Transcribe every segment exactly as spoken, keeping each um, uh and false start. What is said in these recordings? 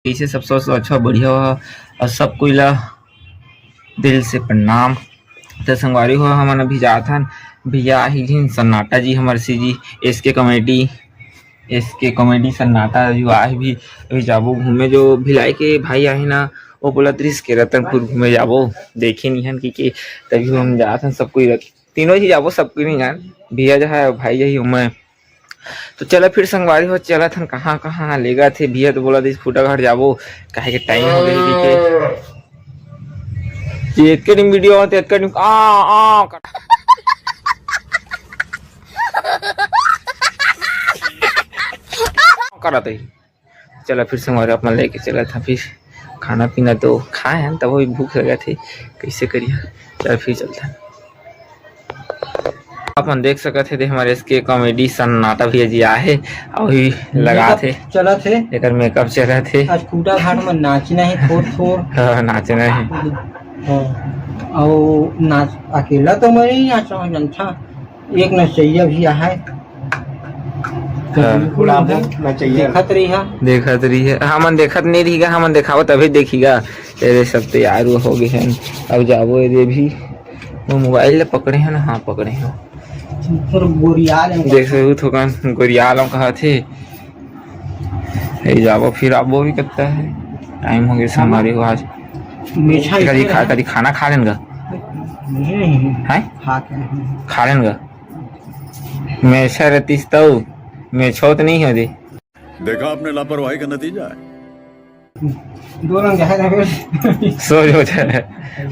कइसे सब स्वस्थ, अच्छा, बढ़िया हो, अउ सब कोई ला दिल से प्रणाम। त संगवारी हो, हमन अभी जात हन, भैया आही झिन सन्नाटा जी, हमर सी जी, एस के कॉमेडी, एस के कॉमेडी सन्नाटा जी आही भी। अभी जाबो घूमे, जो भिलाई के भाई आहे ना, वो बोलत रिहिस के रतनपुर घूमे जाबो, देखे निहन कि के, तभी हम जात हन सब कोई रख-, तीनों ही जाबो, सब कोई नहीं जान, भैया जो है, भाई जो ही मैं। तो चला फिर संगवारी हो, चलत हन कहाँ कहाँ लेगथे भैया, तो बोलत रिहिस फूटाघाट जाबो, काहे के टाइम हो गई के। ये एतके दिन वीडियो होते, एतके दिन आ, आ, कर-, करत है। चला फिर संगवारी अपन लेके चलत हन, फिर खाना पीना तो खाए हन, तब भी भूख लगथे, कैसे करिया। चला फिर चलत हन। अपन देख सकत हे, दे हमर एस के कॉमेडी सन्नाटा भैया जी आए हे, अउ ही लगात हे। चलत हे। एकर मेकअप चलत हे। आज फूटाघाट में नाचना हे, थोर थोर। हाँ, नाचना हे। हाँ। अउ नाच, अकेला तो मैं नहीं नाचना, जनता एक नचैया भी आहे। हाँ। देखत रही है। देखत रही है। हमन देखत नहीं रही गा, हमन देखावत अभी देखी गा। तेरे सब तैयार हो गए हैं। अब जाबो ये भी। वो मोबाइल ले पकड़े हैं ना? हाँ, पकड़े हैं। फिर गोरियाल हैं। देख सकते हो, थोकन गोरियाल हम कहा थे। ये जाबो, फिर आबो भी करता है। टाइम हो गया, संगवारी हो आज। मेछा करी इधर खा, है। करी खाना खा लेन गा। नहीं, नहीं। हैं? खा के नहीं। खा लेन गा। मेछा रहतीस तऊ, मेछो तो नहीं हो दे। देखा आपने लापरवाही का नतीजा है। दो रंग है ना फिर। सोच हो जाए,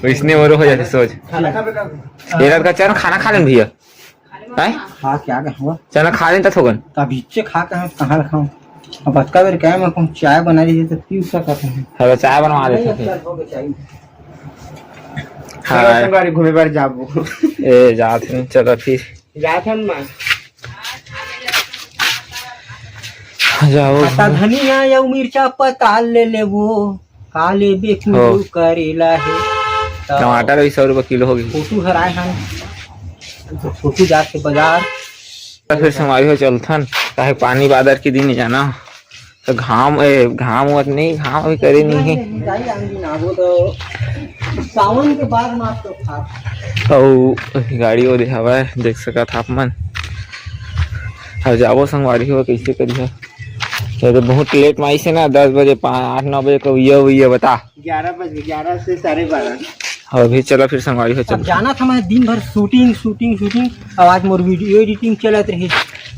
वैसने और हो जाते सोच। खाना खा बेटा। ये रात का चल खाना खा लेन भैया। हैं? खा क्या के हुआ? चना खा लेन त थोकन। तब इच्चे खा के हम कहाँ खाऊं? अब अतका बेर कहे मैं कहूँ चाय बना लीजिए तो पी सकत हूँ। हाँ, चाय बनवा देते हैं। हाँ। संगवारी घूमे बर जाबो। ए, जात हन, चलो फिर। जात हन माँ। जाओ। पत्ता धनिया या मिर्चा पताल ले लेबो। का लेबे कुंदरू करेला हे। त टमाटर भी सौ रुपये किलो होगी। छोटू हर आए हन। तो छोटू जाके बाजार। त फिर संगवारी हो चलथन, काहे पानी बादर के दिन जाना। तो घाम, ए, घाम होत नहीं, घाम अभी करे नहीं है। जाई आंधी ना हो तो सावन के बाद माफ तो खा। अउ गाड़ी ओदे हवय, देख सकत आप मन। अब जाबो संगवारी हो, कैसे करिहा? ये तो बहुत लेट में आइस हे ना, दस बजे, पा-, आठ नौ बजे को ये, ये बता। ग्यारह बजे, ग्यारह से साढ़े बारह। अउ अभी चला फिर संगवारी हो, अब चल। जाना था मैं दिन भर शूटिंग, शूटिंग, शूटिंग। अब आज मोर वीडियो एडिटिंग चलत रही,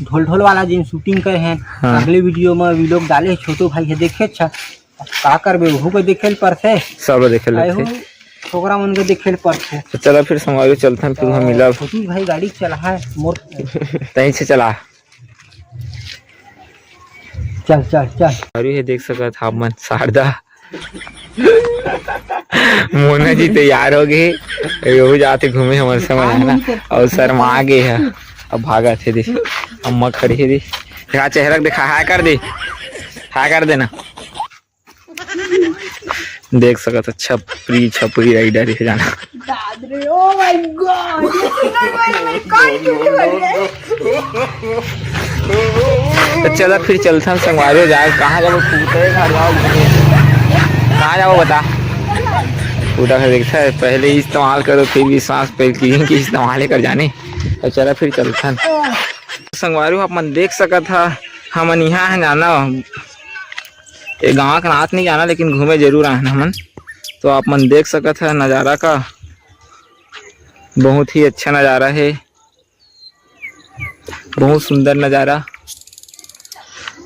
ढोल ढोल वाला जिन शूटिंग करे हैं। हाँ। अगले वीडियो में वीलॉग डाले हे छोटू भाई हे, देखे अच्छा। अब का करबे, वहू को देखे ल परथे। सब देखे ल आए हो, परथे। छोकरा मन के देखे ल परथे। तो चला फिर संगवारी चलथन, फिर हम मिलब। छोटू भाई गाड़ी चला है मोर। तहीं से चला। चल, चल, चल। अरे ये देख सकत आप मन शारदा। मोना जी तैयार हो गए, यो जाते घूमे हमर समय है ना, अउ शर्मा गए है, अब भागत हे दे, अम्मा खड़ी हे दे, दिखा चेहरा दिखा, हाय कर दे, हाय कर देना। देख सकत हो, छपरी, छपरी राइडर हे जाना। दाद रे, oh my God, ये सिंगर वाली मेरी कौन चुटकी बन गई? तो चला फिर चलथन संगवारी हो, जाए कहाँ जाबो? फूटे घर जाओ, कहाँ जाबो बता? फूटा घर देखता है, पहले इस्तेमाल करो, फिर विश्वास, पहले की, की इस्तेमाल ही कर जाने। तो चला फिर चलथन संगवारी हो, आप मन देख सकत हा, हमन यहाँ है जाना। ये गाँव के नात नहीं जाना, लेकिन घूमे जरूर आए हन हमन। तो आप मन देख सकत ह नज़ारा का, बहुत ही अच्छा नज़ारा हे, बहुत सुंदर नज़ारा।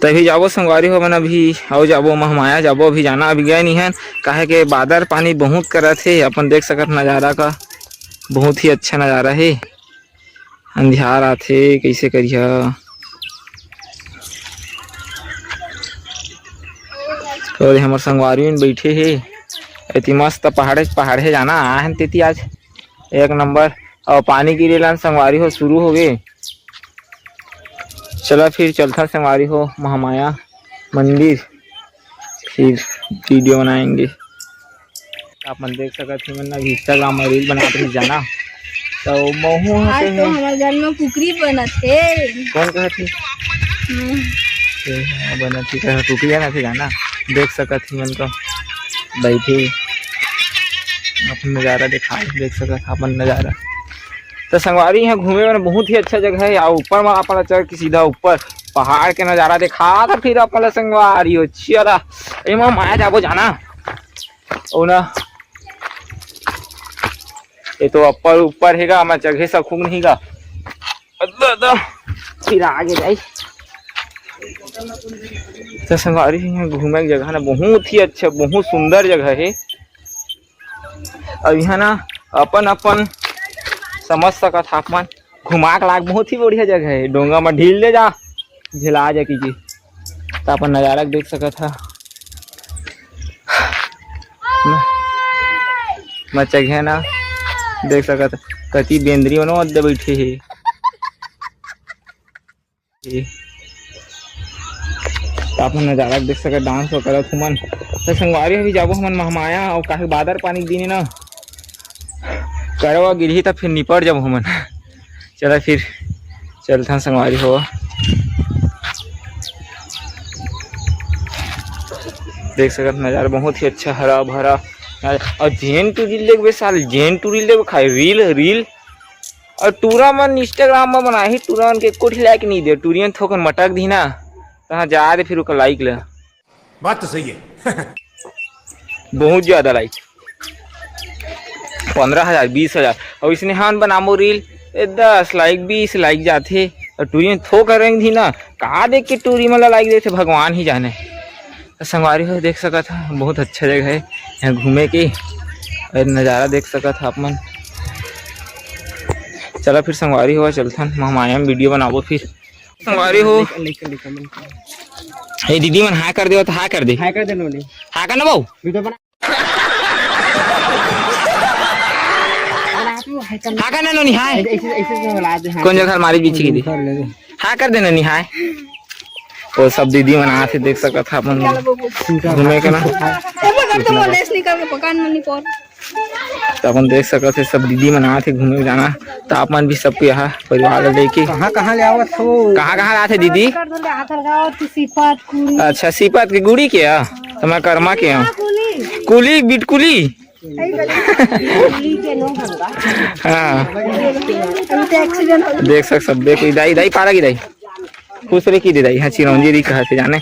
तभी जाबो संगवारी हो मन, अभी अउ जाबो महमाया जाबो, अभी जाना अभी गए नहीं हन, काहे के बादर पानी बहुत करत हे। अपन देख सकत नज़ारा का, बहुत ही अच्छा नज़ारा हे। अंधियार आथे, कइसे करिहा? अउ हमर संगवारी मन बइठे हे, एती मस्त पहाड़े, पहाड़े जाना आए हन तेती आज एक नंबर। अउ पानी गिरे ला संगवारी हो शुरू हो गे। चला फिर चलथन संगवारी हो महामाया मंदिर, फिर वीडियो बनाएंगे। आप मन देख सकत हे, मन अभी Instagram में reel बनात रहिस जाना, तो महू ह आज तो कहे हमर घर में कुकरी बनत हे। कौन कहत हे? हम्म। ए, हाँ, बनत हे, कहे कुकरी बनत हे जाना। देख सकत ही मन का बैठे अपन नजारा दिखाए, देख सकत हा अपन नजारा। तो संगवारी, यहाँ घूमे वाला बहुत ही अच्छा जगह है। अउ ऊपर में अपन ला चढ़ के सीधा ऊपर पहाड़ के नजारा दिखा था। फिर अपन ला संगवारी हो, चला एमा माया जाबो जाना। ओ ना, ये तो ऊपर ऊपर हेगा, मैं चढ़े सकूं नहीं गा। अद्दा, अद्दा, फिर आगे जाई। तो संगवारी, यहाँ घूमे के जगह ना बहुत ही अच्छा, बहुत सुंदर जगह है। अउ यहाँ ना अपन अपन समझ सकत हा आप मन, घुमा के लाग बहुत ही बढ़िया जगह है। डोंगा में ढील ले जा, झेला जा कीजिए। तो अपन नजारा के देख सकत हा। म-, मचा गया ना, देख सकत हा। कति बेंदरी मनो अद्दे बैठे हे। तो अपन नजारा के देख सकत, डांस करत हुमन। तो संगवारी, अभी जाबो हमन महमाया, अउ काहे बादर पानी के दिन हे ना, करवा गिरही त फिर निपट जाबो हमन। चला फिर चलथन संगवारी हो। देख सकत नजारा बहुत ही अच्छा हरा भरा। अउ जेन टूरी लेगबे साले, जेन टूरी लेगबे खाए रील रील। अउ टूरा मन Instagram म बनाही, टूरा मन के कोठी लाइक नहीं दे, टूरियन थोकन मटक दी ना, तहाँ जा दे फिर ओकर लाइक ले। बात तो सही है। बहुत ज्यादा लाइक, पंद्रह हजार, बीस हजार। अउ इसने हान बनाबो रील, ए, दस लाइक, बीस लाइक जाथे। अउ टूरी थोक रंग दी ना, का देख के टूरी मन ला लाइक देथे, भगवान ही जाने। तो संगवारी हो, देख सकत हा, बहुत अच्छा जगह है यहाँ घूमे के। अउ नजारा देख सकत हा आप मन। चला फिर संगवारी हो, चलथन महमाया में वीडियो बनाबो फिर। संगवारी हो। ए दीदी मन हाय कर दे, तो हाय कर दे। हाय कर दे नोनी। हाय कर ना बाबू। वीडियो बना। हाय कर ना नोनी, हाय। ऐसे, ऐसे, ऐसे मिला दे, हाँ। कौन जगह मारी बिछी की दी? हाय कर दे नोनी, हाय। वो सब दीदी मन आथे, देख सकत हा अपन घूमे के ना। ए, पकड़ तो वो लेस निकाल के पकान मनी पर। तो अपन देख सकत हे, सब दीदी मन आथे घूमे जाना, तो आप मन भी सबके यहाँ परिवार ला लेके। कहाँ, कहाँ ले आवत हो? कहाँ, कहाँ आथे दीदी? कर दो ले, हाथ लगाओ, तो सिफत, कुली। अच्छा, सिफत के गुड़ी के आ? तो मैं कर्मा के हूँ। कुली। कुली, बिटकुली। कुली के नो भंगा। हाँ। अभी तो एक्सीडेंट हो गया। देख सक सब, देख, दाई, दाई, पारा की दाई। खुश रही की दीदी, हाँ, चिरौंजी री कहा थे जाने।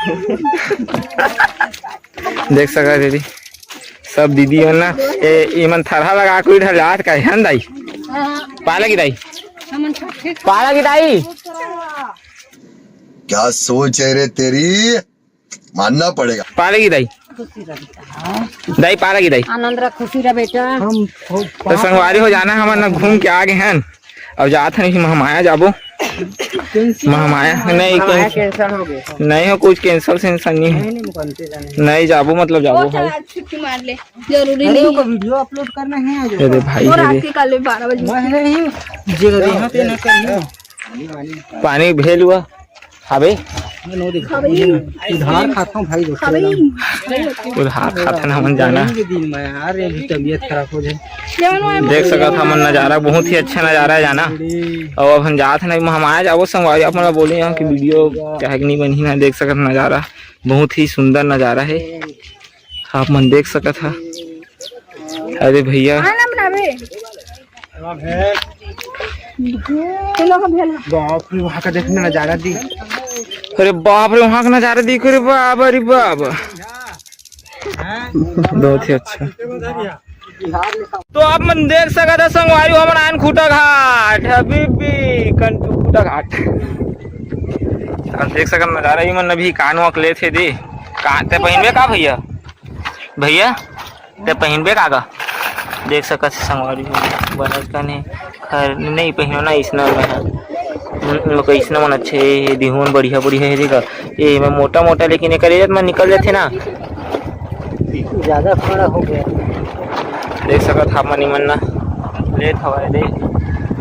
देख सका दीदी, सब दीदी मन ना, ए, इमन थरहा लगा के इधर जात का है ना दाई? पाला की दाई? पाला की दाई? क्या सोच है रे तेरी, मानना पड़ेगा। पाला की दाई? दाई, पाला की दाई? आनंद रह, खुशी रह बेटा। तो संगवारी हो जाना, हमन ना घूम के आ गए हैं। अब जात हन, महमाया जाबो। महमाया नहीं, महमाया cancel। Cancel हो गया। नहीं हो, कुछ cancel सेंसल नहीं है। नहीं, नहीं, बनते जाने। नहीं जाबो, मतलब जाबो भाई। छुट्टी मार ले, जरूरी नहीं है। वीडियो अपलोड करना है आज। अरे भाई, और अरे। रात के काले बारह बजे। मैं नहीं, जे रही हो ते ना करियो। पानी भेल हुआ। हाँ भाई। उधार खाता हूँ भाई, दोस्तों। उधार खाता ना, हमन जाना। दिन में यार, ये भी तबीयत खराब हो जाए। देख सकत हमन नजारा, बहुत ही अच्छा नजारा है जाना। और अब हम जात हन महमाया जाबो संगवारी, अपन ला बोले यहाँ की वीडियो काहे कि नहीं बनी ना। देख सकत नजारा, बहुत ही सुंदर नजारा है, आप मन देख सकत हा। अरे भैया। बाप रे, वहाँ का देखना नजारा दी। अरे बाप रे, वहाँ का नजारा दिख रे बाप, अरे बाप। बहुत ही अच्छा। तो आप मन देख सकत हा संगवारी, हमन आन खूटा घाट, हबीबी कंटू खूटा घाट। आप देख सकत नजारा, ही मन अभी कान वक लेथे दे। का ते पहिनबे का भैया? भैया? ते पहिनबे का गा? देख सकत हे संगवारी हो, बनत कने खर नहीं पहिनो ना, इसना में है। हम्म, ओकर इसना मन अच्छे हे, दिहुन बढ़िया बढ़िया हे, देखा। ये में मोटा मोटा, लेकिन एकर एजत में निकल जाथे ना। ज्यादा खड़ा हो गया। देख सकत हा मन, इमन ना लेत हवय दे।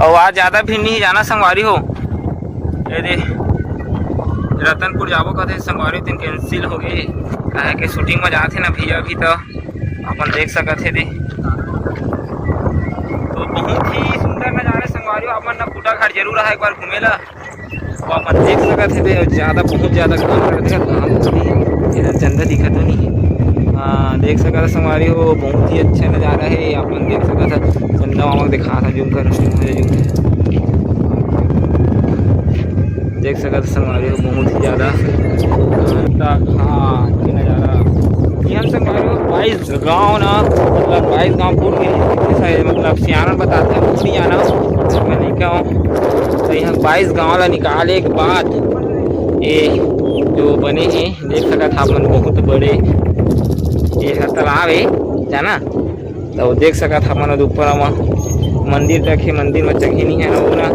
अउ आज ज्यादा भीड़ नहीं जाना संगवारी हो। ये दे, रतनपुर जाबो कहते संगवारी, दिन cancel हो गए, काहे के shooting में जात हे ना भैया अभी तो। अपन देख सकत हे दे। तो बहुत ही सुंदर नजारा संगवारी हो, अपन ना खूटा घाट जरूर आहा एक बार घूमे ला। तो अपन देख सकत हे दे, ज्यादा, बहुत ज्यादा काम कर दे, काम कर दे। इधर चंदा दिखत तो नहीं है। हाँ, देख सकत ह संगवारी हो, बहुत ही अच्छा नज़ारा है। अपन देख सकत ह, चंदा मामा के दिखात ह, जूम कर, जूम कर। देख सकत ह संगवारी हो, बहुत ही ज़्यादा शानदार, हाँ, ये नज़ारा। ये हम संगवारी हो बाईस गाँव ना, मतलब बाईस गाँव पूर्व के, मतलब सियान बताथे, हम नहीं जाना, मैं नहीं कहूँ। तो यहाँ बाईस गाँव ला निकाले के बाद ये जो बने हे, देख सकत ह अपन, बहुत बड़े ये ह तालाब हे, जाना। तो देख सकत ह अपन, ओदे ऊपर म मंदिर तक हे, मंदिर म चघे नहीं हे ना, वो ना,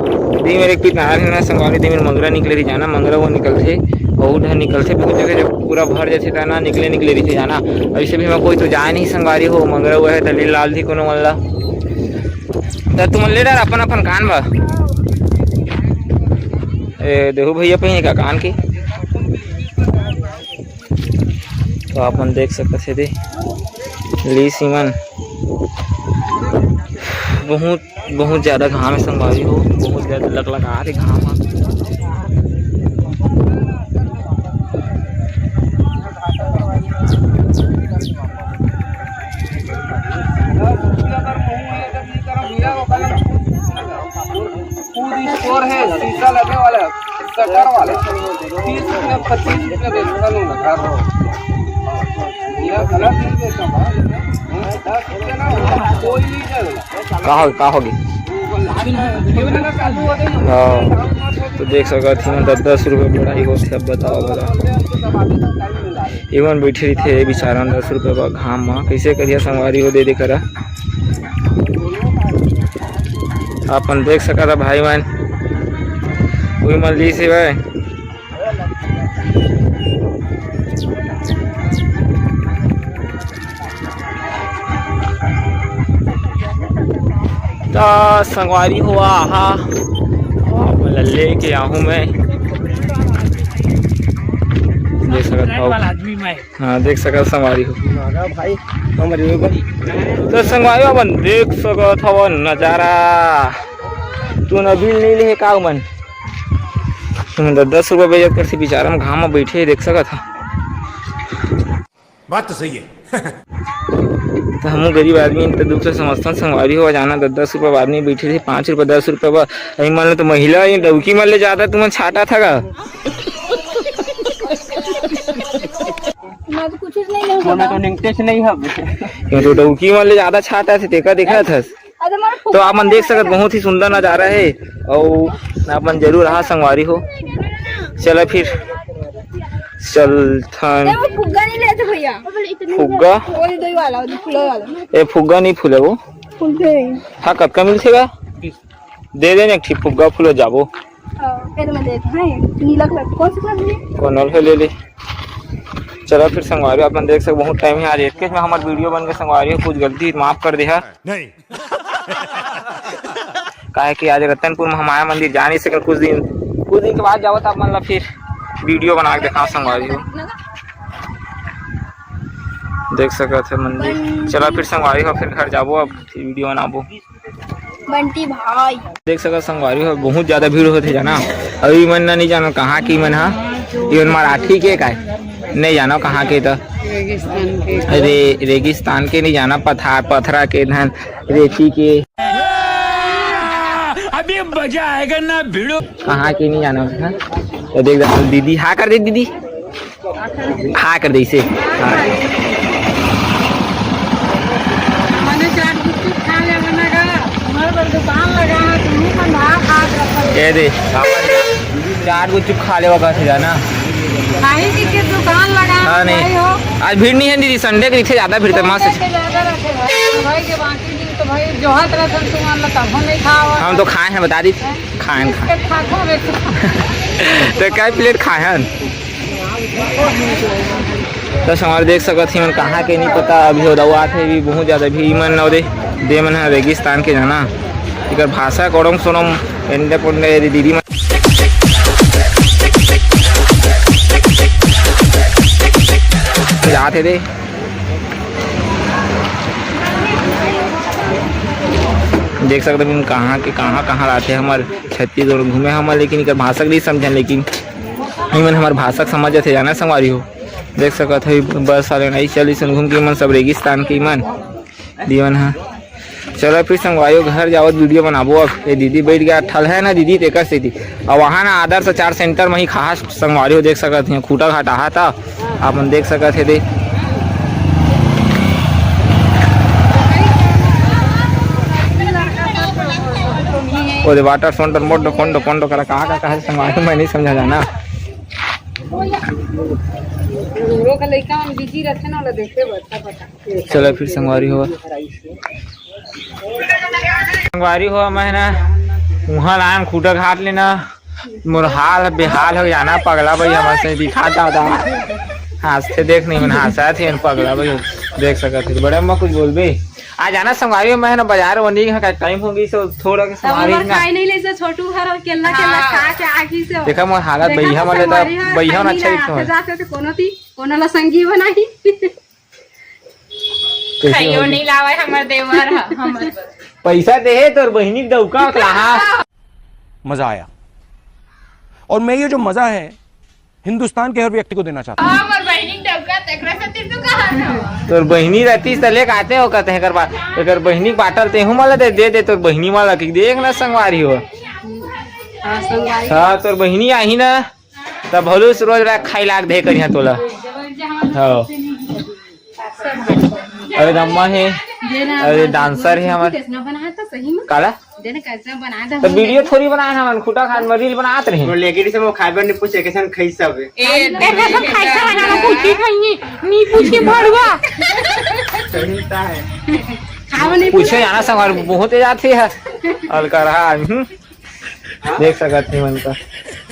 दे मेर एक पितनार हे ना संगवारी, दे मेर मंगरा निकले रही, जाना, मंगरा वो निकलथे, बहुत ढेर निकलथे, बहुत जगह जब पूरा भर जाथे, त ना निकले, निकले रहिथे, जाना। अइसे भी मैं कोई तो जाए नहीं संगवारी हो, मंगरा वो हे, त ले लाल दी कोनो मन ला। त तुमन ले डार अपन अपन कान बा। ए, देहू भैया पहिने का कान के। तो आप मन देख सकत हे दे, लीस इमन। बहुत, बहुत ज़्यादा घाम हे संगवारी हो, बहुत ज़्यादा लकलका रहे घाम ह। फूड स्टोर है, शीशा लगे वाला, शटर वाला, तीस रुपया, पच्चीस रुपया बेचता हूँ घर में। ये गलत नहीं बेचता हूँ, दस रुपया ना, कोई नहीं देगा। का हो, का होगी? हाँ, तो देख सकत हो, दस दस रुपये बढ़ाई होत हे। अब बताओ भला, एमन बैठे रहिथे बेचारा दस रुपये बा घाम म, कैसे करिया संगवारी हो, दे दे करा। अपन देख सकत ह भाई मन, कोई मन लीस हे भाई। त संगवारी हो, आहा, आप मन ला लेके आहूँ मैं। देख सकत हव। वाला आदमी मैं। हाँ, देख सकत संगवारी हो। भाई, हमर तो संगवारी हो, अपन देख सकत हव नजारा। तू न बिल नहीं ले का मन? तुम दस दस रुपया बेचत कर से बेचारा म घाम म बैठे हे, देख सकत ह। बात तो सही है। तो हमू गरीब आदमी त दुख से समझथन संगवारी हो, जाना दस दस रुपया आदमी बैठे थे, पाँच रुपया, दस रुपया बा। अई मान लो तो महिला, ये डौकी मन ले ज्यादा तुमन छाटा था का? मैं तो कुछ नहीं ले कोनो तो निंगतेच नहीं हवे। ये तो डौकी मन ले ज्यादा छाटा थे, तेका देखा था। अरे मार तो आप मन देख सकत, बहुत ही सुंदर नजारा हे। अउ आप मन जरूर आहा संगवारी हो। चला फिर चलथन। ए, वो फुग्गा नहीं लेते भैया। फुग्गा? वो दे दो वाला, वो दे फुला वाला। ए, फुग्गा नहीं फूले वो। फूलते हैं। हाँ, कतका मिलथे गा? दे दे न एक ठी फुग्गा फूलो जाबो। हाँ, फिर मैं देख, हाँ, नीला कलर, कौन सा कलर है? कौन वाला है, ले ले। चला फिर संगवारी, आप मन देख सक, बहुत टाइम है आज, एतकेच में हमर वीडियो बन के संगवारी हो, कुछ गलती माफ कर देहा। नहीं। काहे कि आज रतनपुर महामाया मंदिर जा नहीं सकन, कुछ दिन, कुछ दिन के बाद जावत आप मन ला फिर वीडियो बना के दिखाओ संगवारी हो। देख सकत है मंदिर। चला फिर संगवारी हो, फिर घर जाबो, अब फिर वीडियो बनाबो। बंटी भाई। देख सकत संगवारी हो, बहुत ज्यादा भीड़ होथे जाना। अभी मन ना नहीं जानो कहाँ की मन हा, ये मन मराठी के काय नहीं जानो कहाँ के तो। रेगिस्तान के। अरे रेगिस्तान के नहीं जाना, पथार पथरा के धन रेती के। अभी मजा आएगा ना भिड़ो। कहाँ के नहीं जाना है? तो देख दीदी, हाँ कर दे दीदी। हाँ कर दे इसे। हाँ। मैंने चाट गुपचुप खा लिया बना का। हमारे पर दुकान लगा है, तुम ही बंधा खा रखा है। ये दे। चाट गुपचुप खा लेवा का थे जाना। भाई जी के दुकान लगा है, हाँ, नहीं। भाई हो। आज भीड़ नहीं है दीदी, संडे के रिक्शे ज्यादा भीड़ था, मस्त। संडे के ज्यादा रहते हैं भाई। भाई के बाकी दिन तो भाई जोहत रहते हैं, तुम हम लोग तब नहीं खाओ। हम तो खाए हैं, बता दी। हैं? खाए हैं, खाए। इसके खा खा रहे थे। तो कई प्लेट खाए हैं? तो संगवारी देख सकत ही मन कहाँ के नहीं पता, अभी हो दवा थे भी बहुत ज्यादा भी मन न दे, दे मन है रेगिस्तान के जाना। इकर भाषा कोड़म सोनम एंडे पुंडे रे दीदी मन जात हे दे। देख सकते हो कहाँ के कहाँ कहाँ आते हैं हमारे छत्तीसगढ़ घूमे हमन, लेकिन इकर भाषा के नहीं समझन, लेकिन इमन हमर भाषा के समझ जाथे, जाना संगवारी हो। देख सकत हो, बस वाले नहीं चलिस, घूम के मन सब रेगिस्तान के मन दीवन हा। चलो फिर संगवारी हो, घर जावत वीडियो बनाबो। अब ये दीदी बैठ गया, ठल है ना दीदी, तेकर सेती। अब वहाँ ना आदर्श आचार सेंटर में ही खास संगवारी हो देख सकत हो, खूटा घाट आहा था, आप मन देख सकत हे दे। ओदे वाटर फाउंटेन मोटो कोंडो कोंडो करा कहाँ का कहा संगवारी, मैं नहीं समझा जाना। लोग लइका मन बिजी रहथे ना, ओला देखे बर, तब बता। चलो फिर संगवारी हो, संगवारी हो, मैं ना उहाँ लान खूटा घाट लेना, मोर हाल बेहाल हो जाना, पगला भाई हमर से दिखा दादा। हंसते देख नहीं मन हंसा थे पगला भाई, देख सकत हे। बड़े अम्मा कुछ बोलबे? आ जाना संगवारी हो, मैं ना बाजार वनी का टाइम हो गई, सो थोड़ा के तब संगवारी हमर ना खाई नहीं ले से छोटू हर अकेला अकेला हाँ। खा के आ गई से। देखा मोर हालत देखा भैया तो वाले तो संगवारी हो, भैया ना खाई अच्छा नहीं दिखता है। आते जाते तो कोनो ती, कोनो ला संगी बनाई। कैसे खाइयो होगी? नहीं लावे हमर देवर ह, हमर बर। पैसा दे हे तोर बहिनी के डौका ओकला, हाँ। मजा आया। और मैं ये जो मजा है, हिंदुस्तान के हर व्यक्ति को देना चाहता हूँ। हमर बहिनी के डौका तेकरा खातिर तू कहा था? तोर बहिनी रहतीस त लेके आते हो कहते हैं, एकर बात, एकर बहिनी के बाटल ते हूँ मला दे, दे दे तोर बहिनी मला कि देख ना संगवारी हो। हाँ, संगवारी। हाँ, तोर बहिनी आही ना, तब भलूस रोज रात खाई लाग दे करिहा तोला। हाँ। अरे रम्मा हे, अरे डांसर हे हमर। कैसना बना था सही में? काला? देने कैसना बना था तो वीडियो थोड़ी बनाए हमन, खुटा खान में रील बनात रहे। वो लेकिन से वो खाए बर नहीं पूछे, कैसन खाई सब। ए, कैसन खाई सब, हम पूछी खाई, नहीं पूछी भड़वा। सही है। खाओ नहीं पूछे पूछे। जाना संगवारी बहुत जाते हैं। अलकरहा, हम्म। देख सकत हे मन का।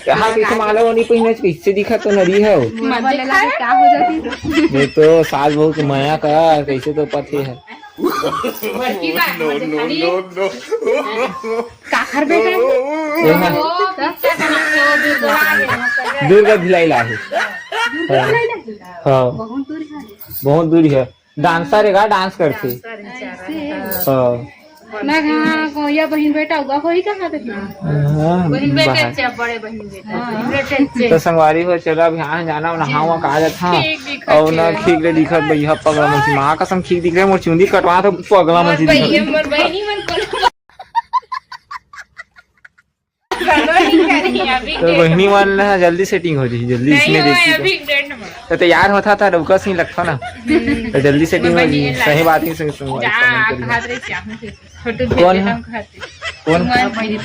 कहाँ कइसे माला वो नहीं पहिने, कइसे दिखत तो नरी हो। मत दिखा। का हो जाती? ये तो सास बहू के मया का कइसे तो पथे है। मरकी बात, मरकी खाली। काखर बेटा। ये है। ओ, पिक्चर का नाम है, वो दुर्गा है। दुर्गा भिलाई ला है। दुर्गा भिलाई ला है। हाँ। बहुत दूर है। बहुत दूर है। डांसर हे का, डांस करथे। ऐसे। हाँ। मैं कहा, कोइया बहिन बेटा हुआ, कोई कहा था? हाँ, बहिन बेटा बाहर। अच्छा, बड़े बहिन बेटा। हाँ। बहिन बेटा अच्छा। तो संगवारी हो, चलो अब यहाँ जाना, नहावा का आ जात, हाँ। ठीक दिखत और ना हे। ठीक ले दिखत, भैया पगला मन से, माँ कसम ठीक दिख रहे, मोर चुंदी कटवा तो पगला मन से दिखत। भैया, मोर बहिनी मन को तो बहिनी मन ना जल्दी सेटिंग हो जाही, जल्दी इसमें देखी तो। तो तैयार होता था, डौका सही लगता ना। तो जल्दी सेटिंग हो जाही, सही बात ही सही, सही बात है। कौन है? कौन?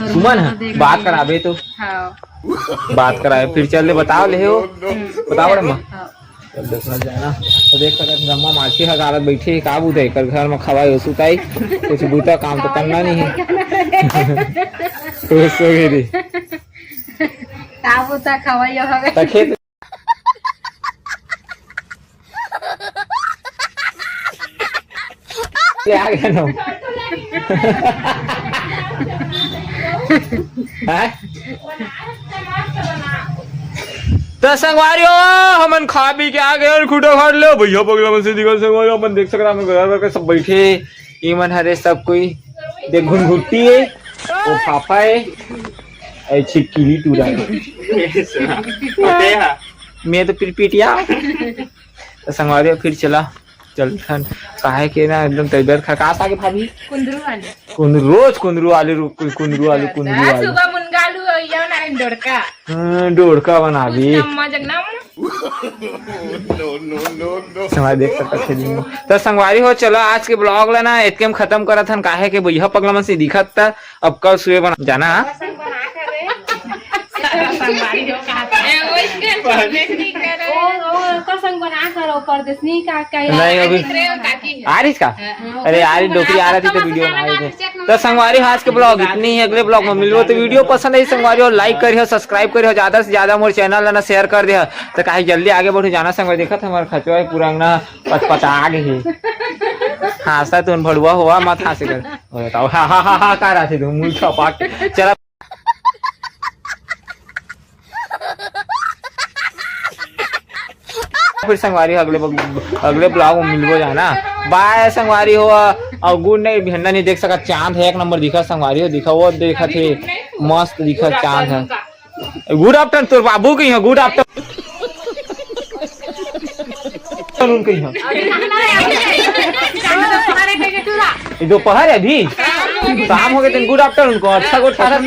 सुमन है? बात कराबे तो। हाँ। बात कराए, फिर चल ले, बताओ ले हो। बताओ रे माँ। हाँ। तब देखना जाना। तो देख सकत हे, अम्मा माछी हगारत बैठी हे, का बूता एकर घर म खवाई हो सुताई, कुछ बूता काम तो करना नहीं है। खुश हो गई रे। का बूता खवाई हो हवे? त खेत ले आ गया ना। हैं? त संगवारी हो, हमन खा पी के आ गए अउ खूटा खाट ले। भैया पगला मन से दिखत संगवारी हो, अपन देख सकत हन, हमन घर भर के सब बैठे हे। इमन हरे सब कोई, देख घुनघुट्टी हे, वो फाफा हे, ए छिपकिली टूरा हे। मैं तो पिरपिटिया। त संगवारी हो, फिर चला। चलथन, काहे के ना एकदम तबीयत खराब। का साग हे भाभी? कुंदरू आलू। कुंदरू, रोज कुंदरू आलू, रु-, कुंदरू आलू, कुंदरू आलू। सुबह मुनगा आलू, या ना डोड़का। हाँ, डोड़का बनाबी। अम्मा जगना। संगवारी देख सकत हे दिन। त संगवारी हो, चलो आज के vlog ला ना एतके म खतम करत हन, काहे के भैया पगला मन से दिखत त अब कल सुबह बना जाना। संगवारी हो, कहा था। ए, ओइसे परदेसनी करे। ओ, ओ, ओकर संग बना कर, ओ परदेसनी का, का नहीं, अभी आरिस का? हाँ। अरे यार, डोकरी आ रही थी तो वीडियो बना रहे थे। तो संगवारी हो, आज के vlog इतनी ही। अगले vlog में मिलबो। तो वीडियो पसंद आई संगवारी हो, like करियो, subscribe करियो, ज्यादा से ज्यादा मोर channel ला ना share कर दिया। तो काहे जल्दी आगे बढ़ू जाना संगवारी, देखत हमारे खचवा है पूरा अंगना पचपचा गे हे। हाँसत हन भड़ुआ हो, मत हाँसे कर। ओ, बताओ, हा, हा, हा, हा, का रहा थे तुम? मुँह छपाक। चला। फिर संगवारी अगले ब-, अगले vlog में मिलबो जाना। Bye संगवारी हो, और good night। भिंडा नहीं देख सकत, चांद है एक नंबर दिखा संगवारी हो, दिखा वो देखा थे, मस्त दिखा चांद है। Good afternoon, तोर बाबू कही है, good afternoon। afternoon कही हम। अभी नहाना है, अभी नहीं। ये दोपहर है अभी, शाम हो गए, गुड आफ्टरनून को अच्छा गुड खाना।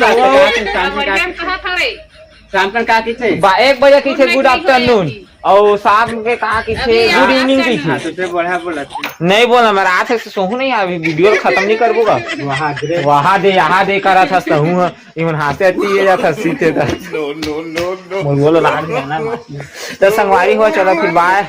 शाम का का किथे? बा-, एक बजे किथे गुड आफ्टरनून, और शाम के का किथे गुड इवनिंग किथे। हाँ, तो से बढ़िया बोला। नहीं बोला, मैं रात से सोहू नहीं, अभी वीडियो खत्म नहीं करबो का। वहाँ दे, वहाँ दे, यहाँ दे करा था, सहू है। इवन हाथे हत्ती ये जाता सीते था। नो, नो, नो, नो। बोल, बोलो, रात में ना। तो संगवारी हो, चलो फिर बाय।